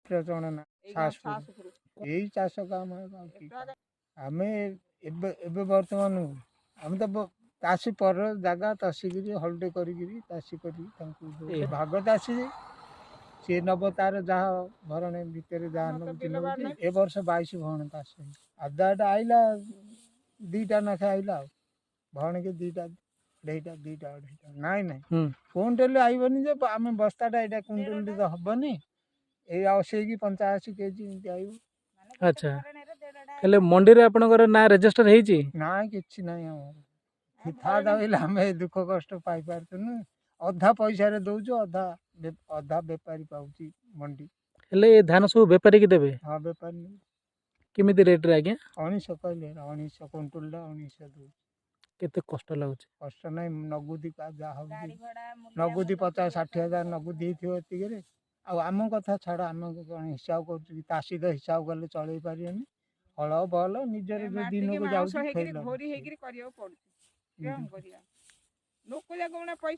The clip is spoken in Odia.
ଚରଣ ନା ଶାସପୁର। ଏଇ ଚାଷ କାମ ଆଉ କି କାମ। ଆମେ ଏବେ ଏବେ ବର୍ତ୍ତମାନ ଆମେ ତ ଚାଷୀ ପର ଜାଗା ଚାଷିକିରି ହଳଦୀ କରିକିରି ଚାଷୀ କରିକି ତାଙ୍କୁ ଦଉ। ଭାଗ ଚାଷୀ ସିଏ ନବ ତାର ଯାହା ଭରଣେ ଭିତରେ ଯାହା ନଉଛି ନଉଛି। ଏ ବର୍ଷ 22 ଭଣ ଚାଷ ହେଇଛି। ଆଦାଟା ଆଇଲା 2ଟା ଲେଖା ଆଇଲା, ଆଉ ଭଣକେ 2ଟା 2.5, 2ଟା 2.5। ନାଇଁ ନାଇଁ, କୁଇଣ୍ଟାଲ ଆଇବନି ଯେ, ଆମେ ବସ୍ତାଟା ଏଇଟା କୁଇଣ୍ଟାଲ ତ ହବନି, ଏଇ 80 କି 85 କେଜି ଏମିତି ଆଇବ। ଆଚ୍ଛା, ହେଲେ ମଣ୍ଡିରେ ଆପଣଙ୍କର ନାଁ ରେଜିଷ୍ଟର ହେଇଛି? ନାଇଁ, କିଛି ନାହିଁ ଆମର। ଥାନ୍ତା ବୋଇଲେ ଆମେ ଏ ଦୁଃଖ କଷ୍ଟ ପାଇପାରୁଥିନୁ। ଅଧା ପଇସାରେ ଦଉଛୁ, ଅଧା ବେପାରୀ ପାଉଛି ମଣ୍ଡି। ହେଲେ ଏ ଧାନ ସବୁ ବେପାରୀକି ଦେବେ? ହଁ, ବେପାରୀ ନେଉଛି। କେମିତି ରେଟ୍ରେ ଆଜ୍ଞା? 1900 କହିଲେ, 1900 କୁଇଣ୍ଟାଲଟା 1900 ଦଉଛି। କେତେ କଷ୍ଟ ଲାଗୁଛି? କଷ୍ଟ ନାହିଁ, ନଗୁଦି ଯାହା ହଉଛି ନଗୁଦି 50-60 ହଜାର ନଗୁଦି ହେଇଥିବ ଏତିକିରେ। ଆଉ ଆମ କଥା ଛାଡ଼, ଆମେ କ'ଣ ହିସାବ କରୁଛୁ କି? ଚାଷୀ ତ ହିସାବ କଲେ ଚଳେଇ ପାରିବେନି। ହଳ ବଲ ନିଜର ଯୋଉ ଦିନକୁ ଯାଉଛି ଘୋରି ହେଇକିରି କରିବାକୁ ପଡୁଛି। କଣ କରିବା, ଲୋକ ଯାକ ପଇସା।